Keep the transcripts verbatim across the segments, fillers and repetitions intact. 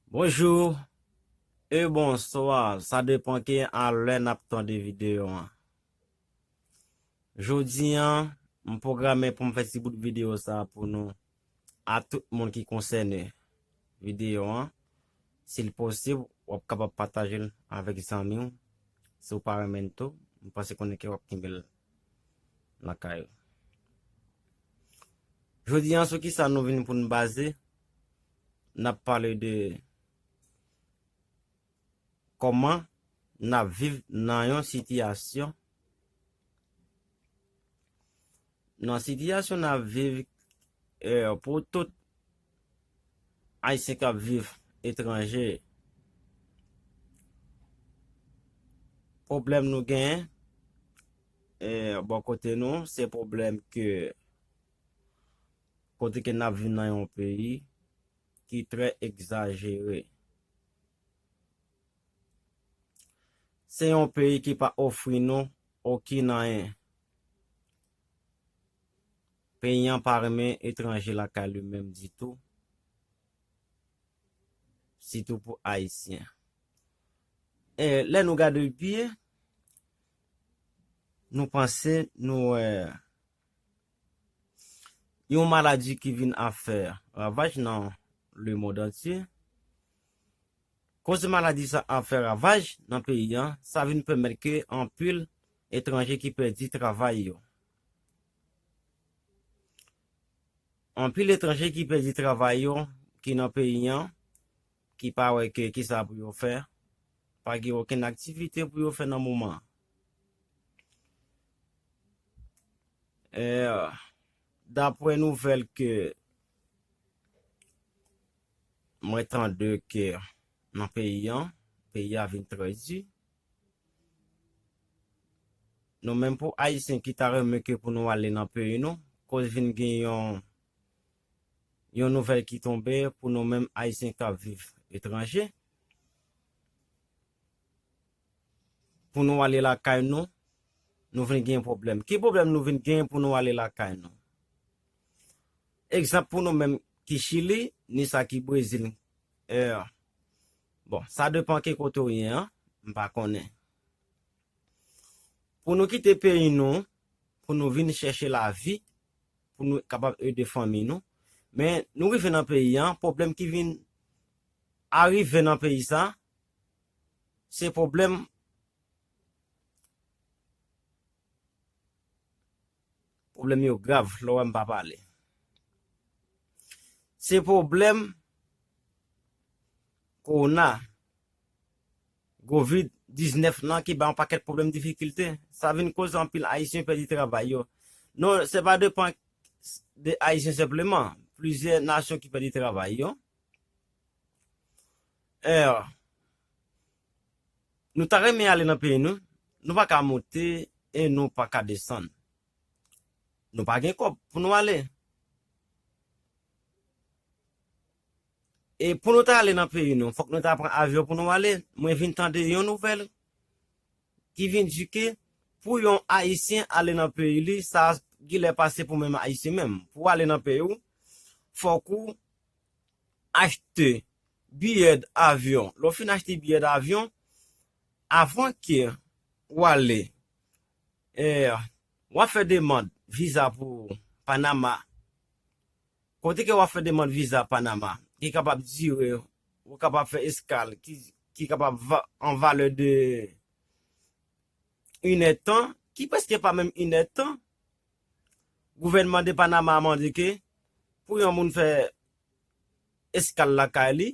Bonjou e bonswa, sa depan ki a lè n ap tande videyo an. Jodi an, m pwograme pou m fè ti bout videyo sa pou nou, a tout moun ki konsène videyo an. Si l posib, w ap kapab pataje l avèk zanmi w. Si w pa renmen l tou, m panse konnen ke w ap kenbe l lakay ou. Jodi an, sou kisa nou vin pou n baze? N ap pale de kòman n ap viv nan yon sitiyasyon, nan sitiyasyon n ap viv, eh, pou tout Ayisyen k ap viv etranje, pwoblèm nou genyen, eh, bò kote nou, se pwoblèm ke kote ke n ap viv nan yon peyi ki trè egzajere. Se yon peyi ki pa ofri nou okenn anyen. Peyi an pa renmen etranje lakay li menm ditou, sitou pou Ayisyen. E lè nou gade byen, nou panse nou wè yon maladi ki vin ap fè ravaj nan lemonn antye. Koz maladi sa ap fè ravaj nan peyi an, sa vin pèmèt ke anpil etranje ki pèdi travay yo. Anpil etranje ki pèdi travay yo, ki nan peyi an, ki pa wè ke kisa pou yo fè, pa gen okenn aktivite pou yo fè nan moman an. Eh, daprè nouvèl ke mwen tande ke nan peyi an, peyi a vin trè di. Nou menm pou Ayisyen ki ta renmen ke pou nou ale nan peyi nou, koz vin gen yon, yon nouvèl ki tonbe pou nou menm Ayisyen k ap viv etranje. Pou nou ale lakay nou, nou vin gen pwoblèm. Ki pwoblèm nou vin gen pou nou ale lakay nou? Egzanp pou nou menm ki Chili, ni sa ki Brezil. Eh, bon, sa depan ki kote w ye an, m pa konnen. Pou nou kite peyi nou, pou nou vin chèche lavi, pou nou kapab ede fanmi nou. Men nou rive nan peyi an, pwoblèm ki vin arive nan peyi sa, se pwoblèm, pwoblèm yo grav, lè w wè m pa pale. Se pwoblèm kowona, kovid diznèf lan ki bay yon pakèt pwoblèm difikilte. Sa vin koz anpil Ayisyen pèdi travay yo. Non, se pa depan de Ayisyen senpleman. Plizyè nasyon ki pèdi travay yo. Eh, nou ta renmen ale nan peyi nou, nou pa ka monte e nou pa ka desann. Nou pa gen kòb pou nou ale. E pou nou ta ale nan peyi nou, fòk nou ta pran avyon pou nou ale. Mwen vin tande yon nouvèl ki vin di ke pou yon Ayisyen ale nan peyi li, sa genlè pase pou menm Ayisyen menm. Pou w ale nan peyi w, fòk ou achte biyè avyon. Lè w fin achte biyè avyon, avan ke w ale, eh, w ap fè demann viza pou Panama. Kote ke w ap fè demann viza Panama, ki kapab dire, ou kapab fè eskal, ki, ki kapab va-, an valè de inèdtan, ki prèske pa menm inèdtan, gouvènman de Panama a mande ke pou yon moun fè eskal lakay li,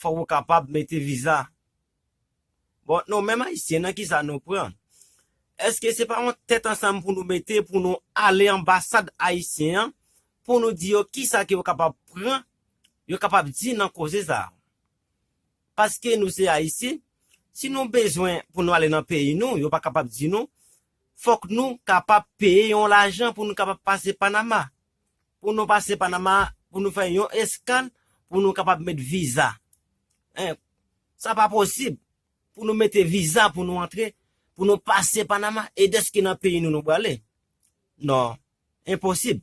fòk ou kapab mete viza. Bon, nou menm Ayisyen, nan kisa nou pran? Èske se pa yon tèt ansanm pou nou mete, pou nou ale anbasad ayisyen an, pou nou di yo kisa ke yo kapab pran, yo kapab di nan koze sa a? Paske nou se Ayisyen, si nou bezwen pou nou ale nan peyi nou, yo pa kapab di nou, fòk nou kapab peye yon lajan pou nou kapab pase Panama, pou nou pase Panama, pou nou fè yon eskal, pou nou kapab met viza. Hein, sa pa posib pou nou mete viza pou nou antre, pou nou pase Panama, e dèske nan peyi nou nou prale. Non, enposib.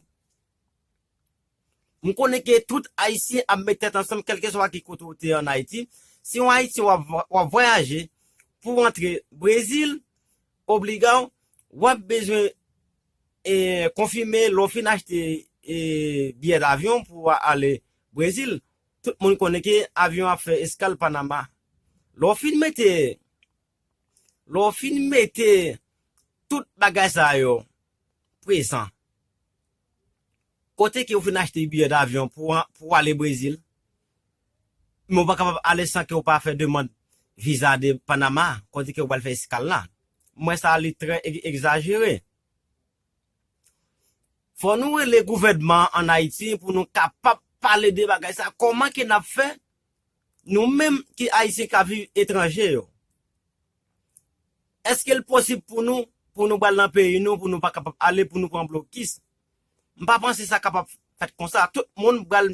M konnen ke tout Ayisyen ap met tèt ansanm, kèlkeswa ki kote w te ann Ayiti. Si yon Ayisyen w ap, w ap vwayaje pou w antre Brezil, obliga w, w ap bezwen e, konfime lè w fin achte e, biyè davyon pou w ale Brezil. Tout moun konnen ke avyon ap fè eskal Panama. Lè w fin mete, lè w fin mete tout bagay sa yo prezan, kote ke w fin achte biyè davyon pou, pou w ale Brezil, men w pa kapab ale san ke w pa fè demann viza de Panama, kote ke w pral fè eskal la. Mwen sa li trè e-, egzajere. Fò nou rele gouvènman an Ayiti pou nou kapab pale de bagay sa. Kòman ke n ap fè, nou menm ki Ayisyen k ap viv etranje yo? Èske l posib pou nou, pou nou pral nan peyi nou, pou nou pa kapab ale, pou nou pran blokis? M pa panse sa kapab fèt konsa. Tout moun pral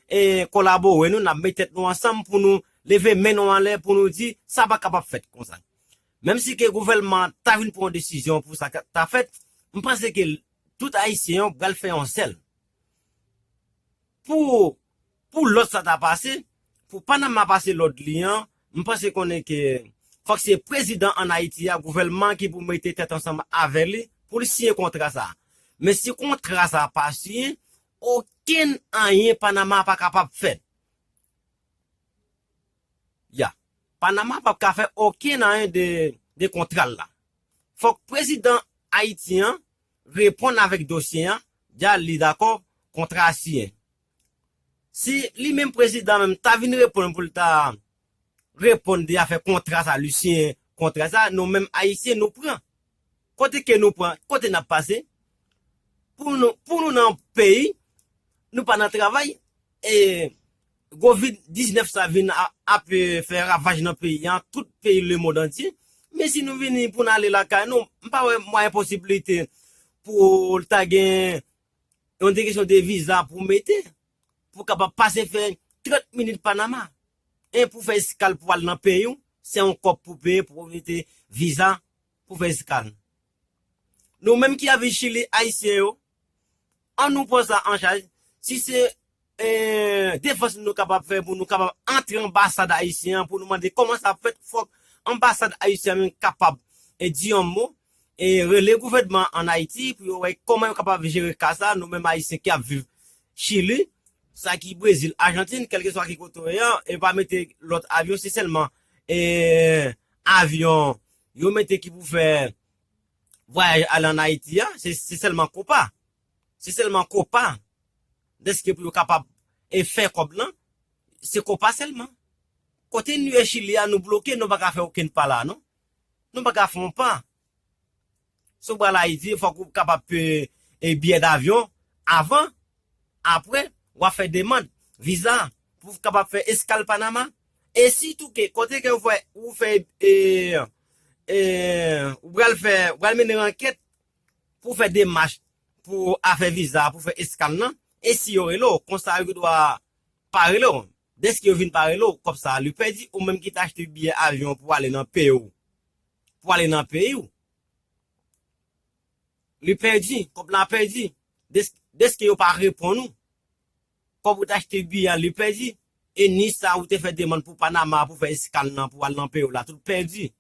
e, kolabore nou, n ap met tèt nou ansanm pou nou leve men nou anlè, pou nou di sa pa kapab fèt konsa. Menm si ke gouvènman ta vin pran yon desizyon pou sa ka, ta fèt, m panse ke tout Ayisyen yo pral fè yon sèl. Pou, pou lòd sa ta pase, pou Panama pase lòd li an, m panse konnen ke fòk se prezidan an Ayiti a, gouvènman ki pou mete tèt ansanm avè li, pou li siyen kontra sa. Men si kontra sa pa siyen, okenn anyen Panama pa kapab fè. Ya. Panama p ap ka fè okenn anyen de, de kontra l la. Fòk prezidan Ayiti an reponn avèk dosye an, di a li dakò, kontra a siyen. Si li menm prezidan menm ta vin reponn pou l ta reponn de afè kontra sa, li siyen kontra sa, nou menm Ayisyen nou pran. Kote ke nou pran, kote n ap pase? Pou nou, pou nou nan peyi, nou pa nan travay, e kovid diznèf sa vin a, ap e, fè ravaj nan peyi an, tout peyi lemonn antye. Men si nou vini pou n ale lakay nou, m pa wè mwayen posiblite pou l ta gen yon kesyon de viza pou mete, pou kapab pase fè trant minit Panama. E pou fè eskal pou al nan peyi w, se yon kòb pou peye pou mete viza pou fè eskal. Nou menm ki ap viv Chili, Ayisyen yo, an nou pran sa an chaj. Si se e, defans nou kapab fè pou nou kapab antre anbasad ayisyen an, pou nou mande kòman sa ap fèt, fòk anbasad ayisyen an menm kapab e, di yon mo, e, rele gouvènman an Ayiti pou yo wè kòman yo kapab jere ka sa, nou menm Ayisyen ki ap viv Chili, sa ki Brezil, Ajantin, kèlkeswa ki kote w ye an, e pa mete lòt avyon, se sèlman e, avyon yo mete ki pou fè vwayaj ale ann Ayiti a, se, se sèlman Copa. Se sèlman Copa. Dèske pou yo kapab e fè kòb lan, se Copa sèlman. Kote nou ye Chili a, nou bloke, nou pa ka fè okenn pa la, non. Nou pa ka fè yon pa. Si w pral Ayiti, fòk ou kapab peye e, biyè davyon avan, apre, w ap fè demann viza pou w kapab fè eskal Panama. E sitou ke, kote ke ou fè, ou fè, e, e, ou pral fè, ou pral mennen ankèt pou fè demach pou afè viza, pou fè eskal lan. E si yo rele w, konsa yo gendwa pa rele w. Dèske yo vin pa rele w, kòb sa a li pèdi, ou menm ki t achte biyè avyon pou ale nan peyi w, pou ale nan peyi w, li pèdi, kòb la pèdi. Dès-, dèske yo pa reponn ou, kòb ou t achte biyè a, li pèdi. E ni sa ou te fè demann pou Panama, pou fè eskal lan, pou al nan peyi w la, tout pèdi.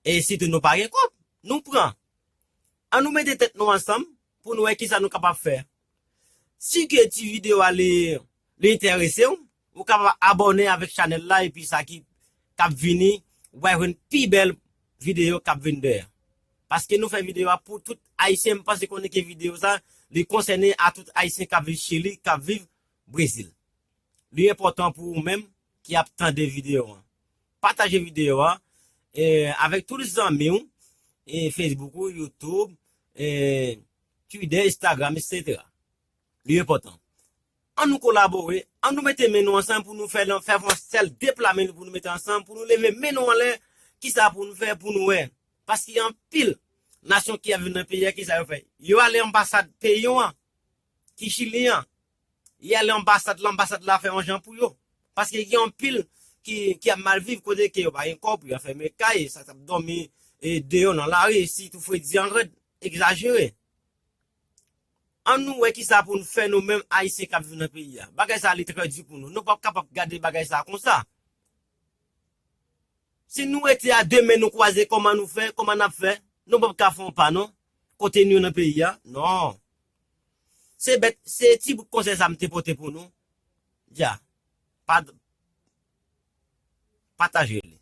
E sitou nou pa gen kòb, nou pran. An nou mete tèt nou ansanm pou nou wè kisa nou kapab fè. Si ke ti videyo a li, li enterese w, ou kapab abòne avèk chanèl la epi sa ki k ap vini, ou va jwenn pi bèl videyo k ap vin dèyè. Paske nou fè videyo a pou tout Ayisyen, m panse konnen ke videyo sa, li konsène a tout Ayisyen k ap viv Chili, k ap viv Brezil. Li enpòtan pou ou menm ki ap tande videyo an. Pataje videyo a e, avèk tout zanmi w, e, Facebook ou, YouTube, e, Twitter, Instagram, etsetera. Li enpòtan. An nou kolabore, an nou mete men nou ansanm pou nou fè, fè yon sèl deplamen pou nou mete ansanm, pou nou leve men nou anlè, kisa pou nou fè, pou nou wè. Paske anpil nasyon ki ap vin nan peyi a, kisa yo fè? Yo ale anbasad peyi yo an, ki Chili an. Yo ale anbasad la, anbasad la fè yon jan pou yo. Paske gen anpil ki, ki ap mal viv, kote ke yo pa gen kòb, yo fèmen kay, sa k ap dòmi e, deyò nan lari, sitou fredi an rèd, egzajere. An nou wè kisa pou nou fè nou menm Ayisyen k ap viv nan peyi a. Bagay sa li trè di pou nou. Nou p ap kapab gade bagay sa konsa. Si nou rete a de men nou kwaze, kòman nou fè, kòman n ap fè? Nou p ap ka fè yon pa non. Kote nou nan peyi a? Non. Se bèt, se ti bout konsèy sa m te pote pou nou. Dja. Pa, pataje li.